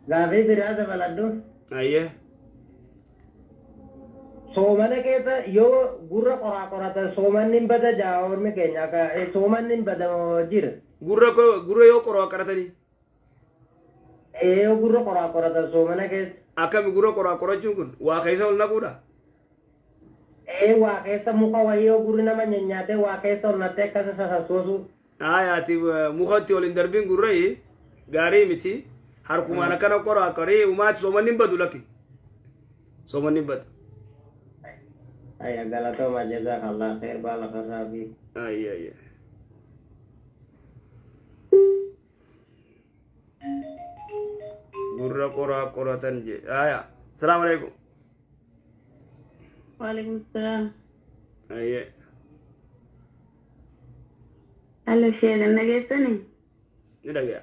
Gaafii biraa dabaladhu. Ayyee. Soomana keessa yoo gurra qoraa qoratan soomanni hin bada jaa ormi keenya akka soomanni hin bada jira. Gurra gurra yoo qoraa qoratanii. Yoo gurra qoraa qoratan soomana keessa. Akkami gurra qoraa qorachuun kun waa keessa ol naquudha? Waa keessa muka wayii yoo gurri nama nyaatee waa keessa ol naqxee akkasa sasassoosu. Ati mukatti ol hin darbin gurrayi gaarii miti. Harkumaan akkana qoraa qorii umaati soomanni hin badu lakki. Soomanni hin badu. Ayya galatooma jazakallah khair baalakarraa fi. Ayya ayya. Gurra qoraa qoratan je. Aya. Salaamu alaikum. Waalaikum salaam. Ayye. Allo sheekan dhageessanii? Ni dhagaya.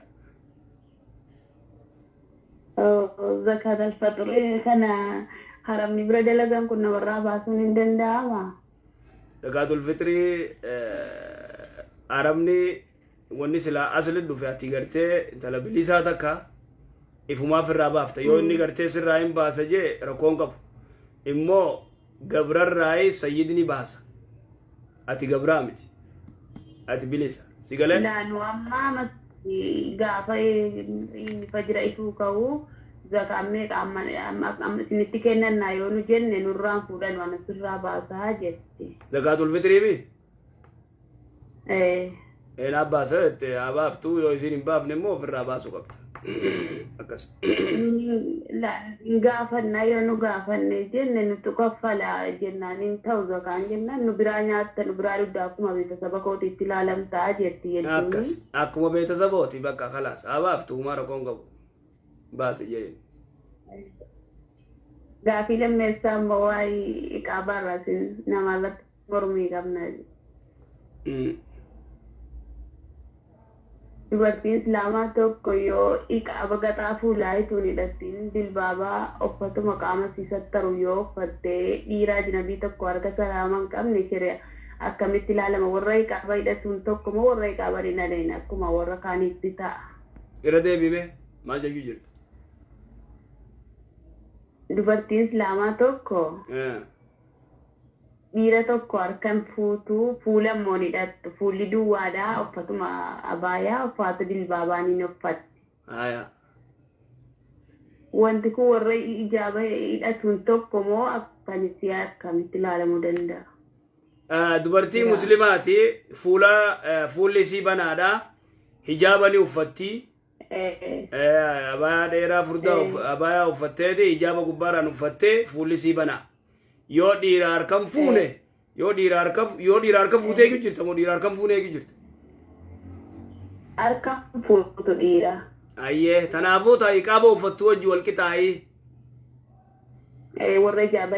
Zakat al-fitr kana haramni bira dalagan kun namarraa baasuun hin danda'ama. Zakaatul fitrii haramni wanni silaa asli dhufe ati gartee intala bilisaa takka ifumaaf irraa baafta. Yoo inni gartee sirraa hin baasa jee rakkoon qabu. Immoo gabrarraayi sayyidni baasa. Ati gabraa miti. Ati bilisa. Si galee? Laanu amma gaafa fajira ifuu ka'u zakaan meeqa amma isinitti kennannaa yoo nu jenne nurraan fuudhan waan asirraa baasaa jetti. Zakaatul fitrii mi? Eenaa baasa jette haa baaftu yoo isin hin baafne immoo ofirraa baasuu qabda. Akkas. Gaafannaa yoo nu gaafanne jenne nutu kaffala jennaan hin ta'u zakaan jennaan nu biraa nyaatta nu biraa dugda akkuma beeksisa kootiitti ilaalamtaa jetti jechuun. Akkas. Akkuma beeksisa booti bakka kalaas haa baaftu humaa rakkoon qabu. Baasi jeen. Gaafii lammeessaa immoo waa'ee iqaabaarraa isin namarratti mormii qabna. Dubartiin Islaamaa tokko yoo iqaaba gaxaa fuulaa ituun hidhattiin dilbaabaa uffatuma qaama siisattaru yoo uffattee dhiira ajnabii tokko harka salaamaa hin qabne shari'a akkamitti ilaalama? Warra iqaaba hidhatuun tokko moo warra iqaaba hin hidhaneen akkuma warra kaaniitti ta'a? Irra deebime maal jechuu jirta? Dubartiin Islaamaa tokko dhiira tokko harkan fuutuu fuula immoo ni hidhattu. Fuulli duwwaadhaa uffatuma abaayaa uffata dilbaabaa ni uffatti. Wanti kun warra ijaaba hidhatuun tokko moo akkamitti akkamitti ilaalamuu danda'a? Dubartii musliimaati fuula fuulli isii banaadha. Hijaaba ni uffatti. Abaayaa dheeraa furdaa abaayaa uffatteeti hijaaba gubbaarraan uffattee fuulli isii banaa. Yoo dhiira harkan fuune yoo dhiira harka yoo dhiira harka fuutee eegu jirta moo dhiira harkan fuune eegu jirta? Harka fuutu dhiira. Ayyee tanaafuu ta'i qaaba uffattu wajji wal qixaayi. Warra ijaaba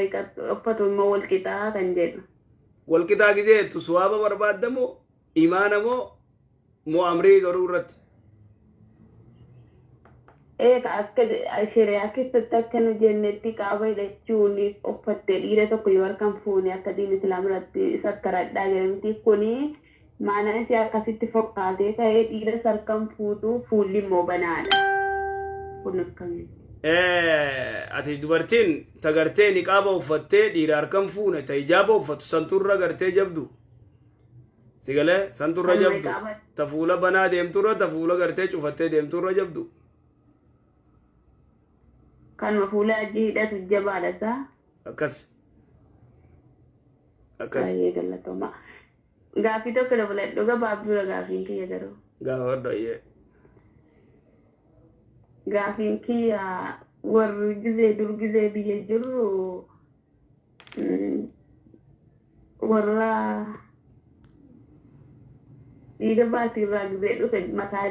uffatu immoo wal qixaa kan jedhu. Wal qixaa gisee jettu suwaaba barbaadda moo imaana moo moo amrii garuu irratti? Akka shari'aa keessatti akka nu jennetti qaaba hidhachuun uffattee dhiira tokko yoo harkan fuune akka diin islaam irratti sattaradhaa jedhamti kuni maanaan isii akkasitti fokkaatee ka'ee dhiira harkan fuutu fuulli immoo banaadha. Kun akkamitti? Ati dubartiin tagartee niqaaba uffattee dhiira harkan fuune ta hijaaba uffattu santurra gartee jabdu. Sigalee santurra jabdu. Ta fuula banaa deemturra ta fuula gartee cufattee deemturra jabdu. Kanuma fuula adii hidhatu jabaadha isaa. Akkas. Akkas. Baay'ee galatooma. Gaaffii tokko dabaladhu gabaabduudha gaaffiin kiyya garuu. Gaafadhu ayyee. Gaaffiin kiyya warri gizee dur gizee biyya jirru warra dhiiga baatiirraa gizee dhufe mataa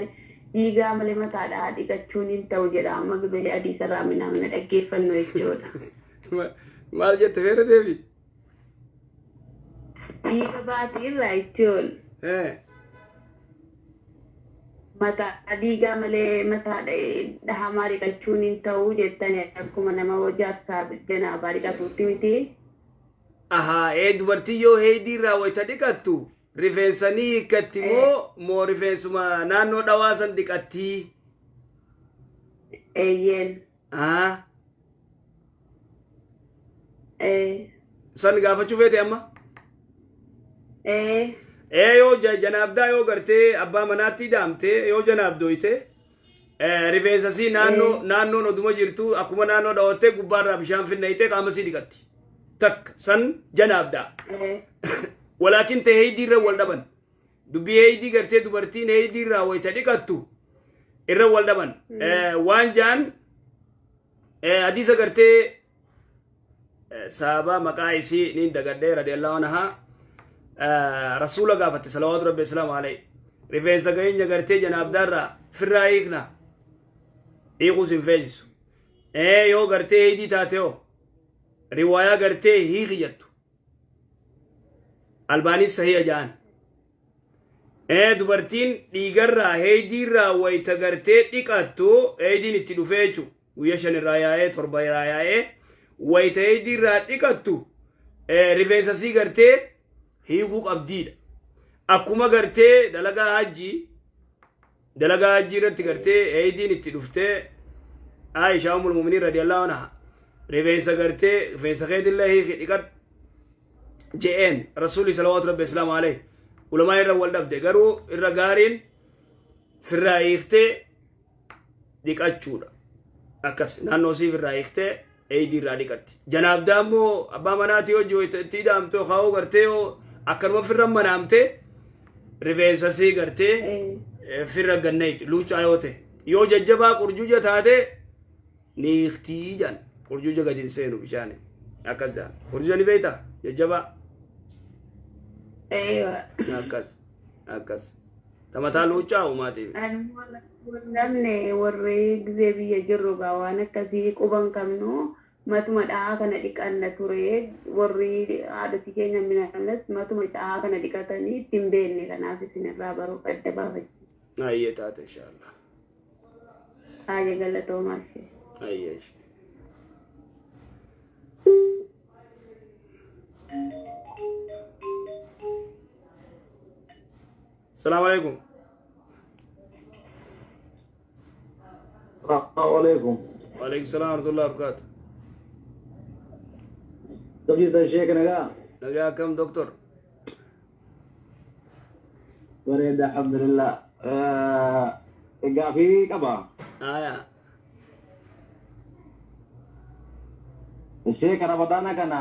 dhiigaa malee mataadhaa dhiqachuun hin ta'u jedha amma gizee adii sarraa minaamina dhaggeeffannu jechuudha. Maal jette feera deebi? Dhiiga baatiirraa jechuun mataa dhiigaa malee mataa dhahamaa dhiqachuun hin ta'u jettani akkuma nama jaarsaa janaabaa dhiqatuutti miti. Ahaa dubartii yoo heeydiirraa wayita dhiqattu rifeensa ni hiikkatti moo moo rifeensuma naannoo dhawaa san dhiqattii? Eeyyeen. Ah. Ee. San gaafachuu feete amma? Ee. Ee, yoo janaabdaa yoo gartee abbaa manaatti daamtee yoo janaabdooyte, rifeensa sii naannoo naannoon oduma jirtu akkuma naannoo dhawattee gubbaarraa bishaan finneeytee qaama sii dhiqatti. Takka san janaabdaa. Ee. Walaakin ta'e heydii irra wal dhaban. Dubbii heydii gartee dubartiin heydii irraa wayita dhiqattu irra wal dhaban. Waan jaan hadiisa gartee sahabaa maqaa isii niin dagadhee radiyallahu anhaa rasuula gaafatte salawaatu rabbi islaamu alayhi. Rifeensa gahinya gartee janaabdaarraa firraa hiikna, hiikuus hin feesisu. Yoo gartee heydii taate hoo? Riwaayaa gartee hiiki jettu Albaanii sahiha ja'an. Dubartiin dhiigarraa heeydiirraa wayita gartee dhiqattu, heeydiin itti dhufee jechu, guyya 5 irraa yaa'ee, 7 irraa yaa'ee, wayita heeydiirraa dhiqattu rifeensa sii gartee hiikuu qabdiidha. Akkuma gartee dalagaa hajjii irratti gartee heeydiin itti dhuftee Aishaa ummul mu'miniin radiyallahu anha rifeensa gartee rifeensa keetillee hiiki dhiqadhu je'een rasuulli salawaatu rabbi islaamu alayhi. Ulamaa irra wal dhabde, garuu irra gaariin firraa hiiktee dhiqachuudha. Akkas naannoo sii firraa hiiktee eeydii irraa dhiqatti. Janaabdaa immoo abbaa manaatii hojii itti hidhaamte kaa'uu gartee yoo akkanuma firra manaamte rifeensa sii gartee firra ganneeti luucaa yoo ta'e, yoo jajjabaa qurjuja taate ni hiiktii jedhan. Qurjuja gadi hin seenu bishaani akkas jedhan. Qurjuja ni beektaa? Jajjabaa. Eewa. Akkas akkas tamataa luucaa uumaatiif. Namni warri gizee biyya jirru gaa waan akkasii quban qabnu, matuma dha'aa kana dhiqanna ture. Warri haadhotii keenya minaalas matuma dha'aa kana dhiqatanii ittiin beekne, kanaaf isinirraa baruuf adda baafachuu. Ayyee, taate inshaallah. Haaya, galatoomaa ishee. Ayyee. السلام عليكم. السلام عليكم. وعليكم السلام ورحمة الله وبركاته. Jirtan sheek, nagaa? Nagaa kam, doctor? Bareeda, alhamdulillah. Gaafii qaba. Aya. Sheek, Ramadaana kana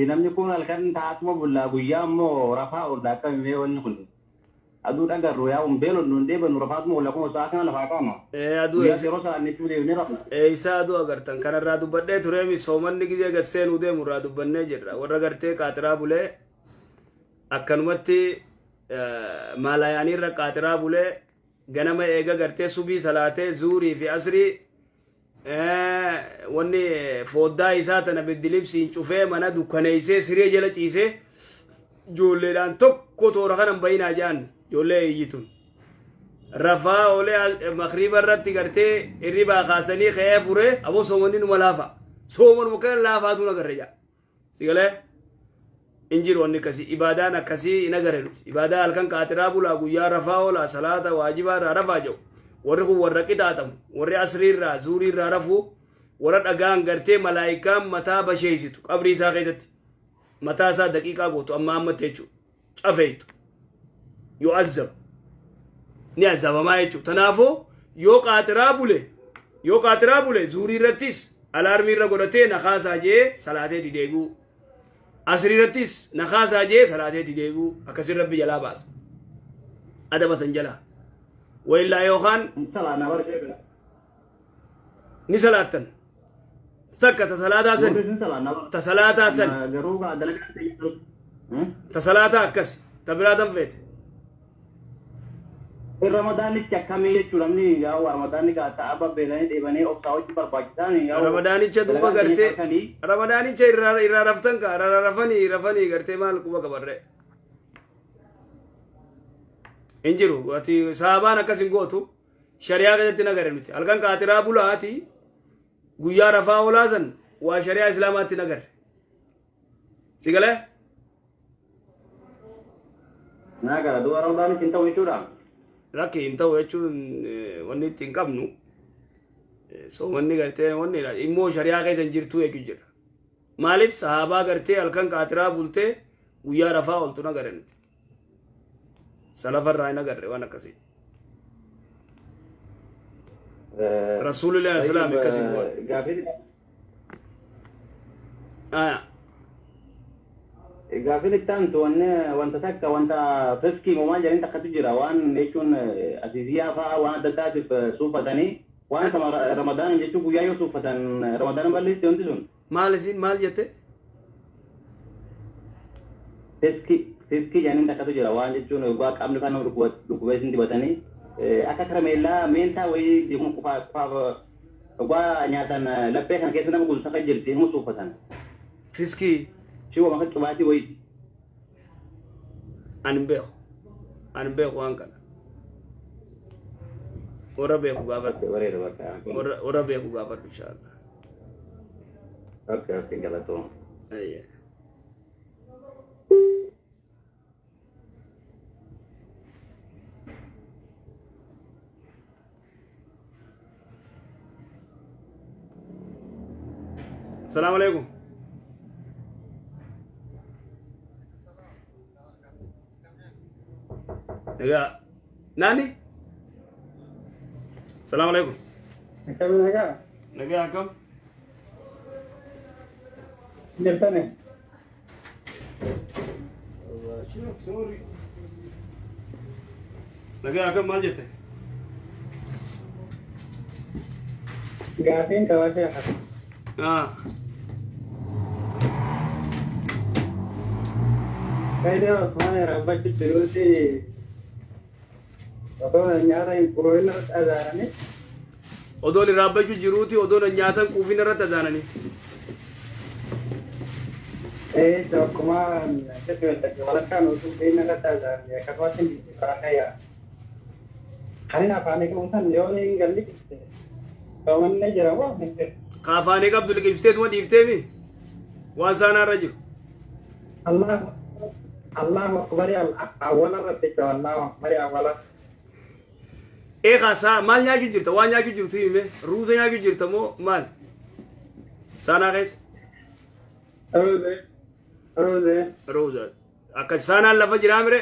namni kun halkan taatuma bullaa, guyyaa immoo rafaa oolla, akkamii wanni kun? Aduu dhagarru yaa beelonnu hin deebannu, rafaatuma oolla kuma sa'a kana lafaa qaama. Aduu Guyyaa yeroo sa'aannitti deemnee rafna. Eeysaa aduu agartan? Kanarraa dubbadhee tureemi. Soomanni gizee gasseenuu deemu irraa dubbannee jirra. Warra gartee qaaxiraa bulee akkanumatti maalayaaniirra qaaxiraa bulee ganama eega gartee subii salaatee zuurii fi asrii wanni fooddaa isaa tana biddilibsiin cufee mana dukkaneeysee siree jala ciisee ijoolleedhaan tokko toora kanan bayinaa jedhan, ijoollee iyyitun rafaa oolee makriiba irratti gartee hirribaa kaasanii ka'ee furee, aboo soomanni numa laafa, soomanuma kana laafaatu nagarre jedha. Sigalee injiru wanni akkasii ibaadaan akkasii hin agarre nuti. Ibaadaa halkan qaaxiraa bulaa guyyaa rafaa oolaa salaata waajibaa irraa rafaa jedhu, warri kun warra qixaaxamu. Warri asrii irraa zuurii irraa rafuu warra dhagaan gartee malaayikaan mataa basheeysitu, qabrii isaa keessatti mataa isaa daqiiqaa gootu amma ammatti jechuudha, cafeeytu, yu'azzab, ni azabamaa jechuudha. Tanaafuu yoo qaaxiraa bule zuurii irrattis alaarmii irra godhatee nakaasaa jee salaateeti deebi'u, asrii irrattis nakaasaa jee salaateeti deebi'u, akkasin Rabbi jalaa baasa adaba san jalaa. Waillaa yookaan Salaana bar sheek. Ni salaattan takka ta salaataa san Salaana bar. Ta salaataa san. Garuu gaa dalagaa ta'e. Ta salaataa akkas ta biraa tan feete. Ramadaanichi akkamii jechuudha? Namni yaa Ramadaanni gaa ta'a babbeelanii deebanii obsaa hojii barbaachisan yaa. Ramadaanicha duuba gartee Ramadaanicha irraa raftan ka irraa rafanii gartee maal quba qabarre hin jiru. Ati sahabaan akkas hin gootu. Shari'aa keessatti nagare nuti halkan qaatiraa bulaati guyyaa rafaa oolaa san waa shari'aa islaamaatti nagarre si galee. Naa gara duuba Ramadaanichi hin ta'u jechuudha. Lakki hin ta'u jechuun wanni itti hin qabnu. Soomanni gartee wanni immoo shari'aa keessa hin jirtu jechuu jira. Maaliif sahaabaa gartee halkan qaatiraa bultee guyyaa rafaa ooltu nagarre nuti. Salafarraa hin agarre waan akkasii. Rasuulillah islaam akkasii bu'aa. Gaaffiin itti aantu wanta takka wanta fiskii moomaa jedhanii takkatu jira waan jechuun asiisiyaa fa'aa waan adda addaatiif suufatanii waan ramadaan jechuun guyyaa yoo suufatan ramadaan balleessi wanti sun. Maal isin maal jette? Fiskii jedhanii takkatu jira waan jechuun waggaa qaamni kan dhukkubee isin dibatanii akka karameellaa meentaa wayii jechuun qofaaf waggaa nyaatan laphee kana keessa nama guutuu akka jirti hin suufatan. Fiskii. Shiwa maka qibaatii wayii. Ani beeku waan kana. Warra beeku gaafadhu. Warra beeku gaafadhu inshallah. Okay, galatoo. Ayyee. Salaamu alaikum. Nagaa. Nani? Salaamu alaikum. Akkam nagaa? Nagaa akkam? Jirtani? Nagaa akkam maal jette? Gaafiin qabaa sheekha. Faayidaa Osmaan raabbachi jiruuti otoo nyaata hin quufin irratti azaananii. Odoon raabbachuu jiruuti odoon nyaata hin quufin irratti azaananii. Ee akkuma walakkaan utuu hin irratti azaananii akkasumas hin karaa kan hin afaanii qabuusan yoo hin galli soomanni jira moo hin jiru. Ka afaanii qabdu liqimsiteetuma dhiifteemi waan saanaarra jiru. Allahu akbar awwala irratti jechuudha Allahu akbar awwala. Eegaa saa maal nyaachuu jirta waan nyaachuu jirtu hime ruuza nyaachuu jirta moo maal saanaa keessa. Ruuze. Ruuza akka saanaan lafa jiraa mire.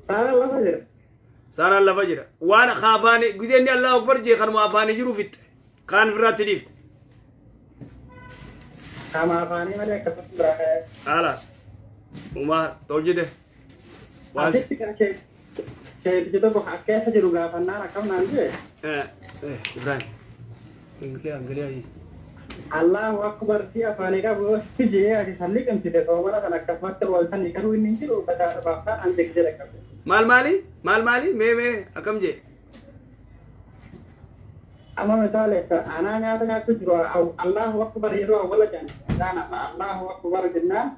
Saanaan lafa jira. Saanaan lafa jira waan afaanii gizee inni Allahu akbar jee kanuma afaanii jiru fixxe kaan ofirraatti dhiifte. Kama afaanii malee akkasumas biraa ka'ee. Alaas uumaa tolchite. Asitti kan sheekichi tokko keessa jiru gaafannaan akkam naan jee. Ibrahim. Angalia. Allahu akbar si afaanii qabu jee ati salli qimsite soomana kan akkasumatti oolchanii garuu inni hin jiru baaftaan an jeqjee dhaqqabe. Maal maali mee akkam jee. Amma misaale anaa nyaata nyaachuu jiru Allahu akbar yeroo awwala jedhan Allahu akbar jennaan.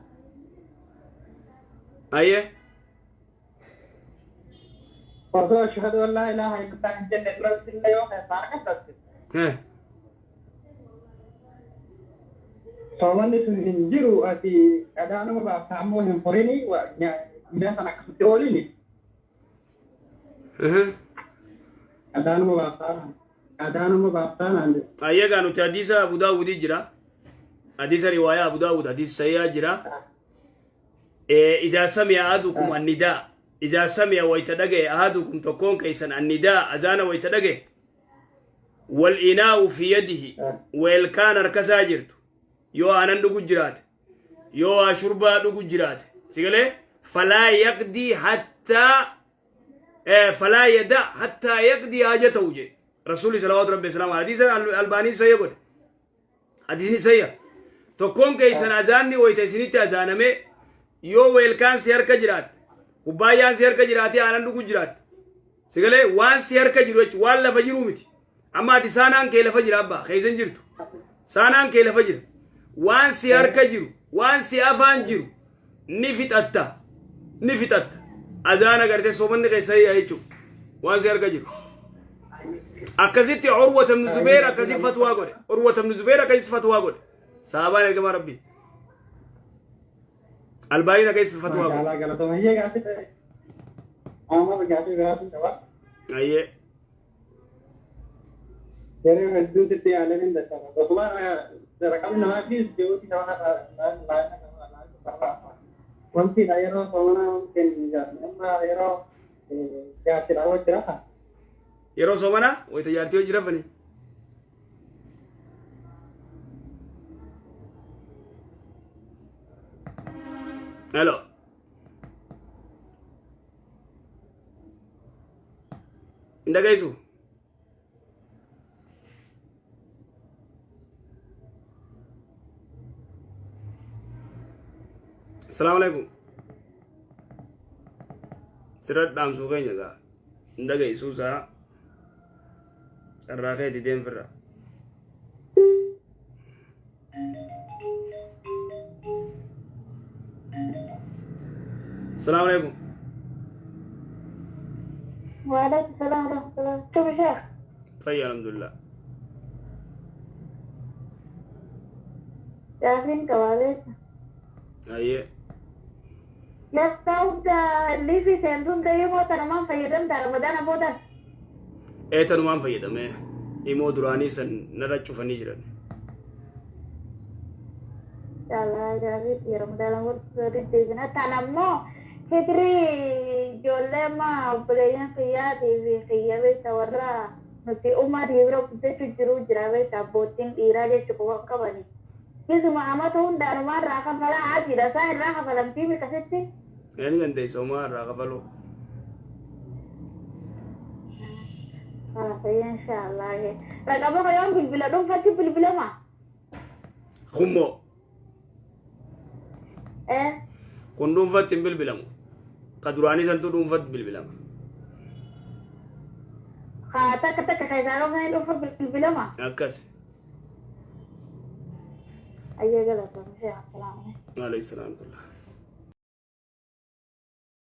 Ayyee. Osoo ashhadu an laa ilaaha illallah hin jenne duratti illee yoo keessaa harka. Soomanni sun hin jiru ati dhagaanuma baaftaa ammoo hin furini guyyaa sana akkasitti oolini. Dhagaanuma baaftaa. Adaanuma baaftaa naan jedhe. Ayyagaa nuti hadiisa Abu Daawudii jira. Hadiisa riwaayaa Abu Daawud hadiisa sayyaa jira. Idaa sami'a ahadukum annidaa. Idaa sami'a wayita dhagaye ahadukum tokkoon keessan annidaa azaana wayita dhagaye. Wal inaa'u fi yadihi weelkaan harkasaa jirtu. Yoo aanan dhugu jiraate. Yoo shurbaa dhugu jiraate. Sigalee falaa yaqdii hattaa falaa yada hattaa yaqdii haajatahu jedhe. Rasuulli salawaatu rabbi salaamu hadiisa albaanii sayya godhe. Hadiisni sayya. Tokkoon keessan azaanni wayita isinitti azaaname yoo weelkaan si harka jiraatte kubbaayyaan si harka jiraate aanan dhugu jiraatte. Sigalee waan si harka jiru jechuun waan lafa jiru miti. Amma ati saanaan kee lafa jira abbaa keessa hin jirtu. Saanaan kee lafa jira. Waan si harka jiru waan si afaan jiru ni fixatta. Ni fixatta. Azaana gartee soomanni keessa jechuudha. Waan si harka jiru. Akkasitti Urwata ibn Zubeer akkasi fatwaa godhe. Urwata ibn Zubeer akkasi fatwaa godhe. Sahaabaan ergamaa Rabbii. Albaaniin akkasi fatwaa godhe. Amma gaafii biraatu qaba. Ayyee. Yeroo hedduutti yaalan hin dadhaba. Osuma raqamni namaa fi jiruuti nama wanti yeroo soomana mumkin amma yeroo jaartii raawwachuu jira. Yeroo soomanaa wayita jaartii hojii rafani. Hello. Hin dhageessu? Assalamu alaikum. Sirra dhaamsuu keenya gaa. Hin dhageessuu isaa carraa keetii deemfirra. Assalamu alaikum. وعليكم السلام ورحمة الله. كيف شيخ؟ Fayya alhamdulillah. Gaafiin qabaalee. Ayyee. Yastaa hunda liifii seentuun ta'ee moo tanumaan fayyadamta Ramadaana booda? Ee tanumaan fayyadamee imoo duraanii san narra cufanii jiran. Caalaa gaarii Ramadaana booda deddeebina. Tan ammoo fitrii ijoollee amma obboleeyyan kiyyaatii fi kiyya beekta warra nuti ummatii bira guddachuu jiru jira beekta abbootiin dhiiraa jechuu qofa qabani. Isuma amata hundaanumaan irraa kafalaa hajiidha isaa irraa kafalamtii miqasitti. Ee ni dandeessa homaa irraa kafaluu. Inshaallah. Raqaba yoon bilbila dhuunfatti bilbilama. Kummoo. Eh. Kun dhuunfatti hin bilbilamu. Ka duraanii santu dhuunfatti bilbilama. Haa takka takka keessaa dhufanii dhuunfa bilbilama. Akkas. Ayyee galatoomii. Assalaamu Alayhi salaam.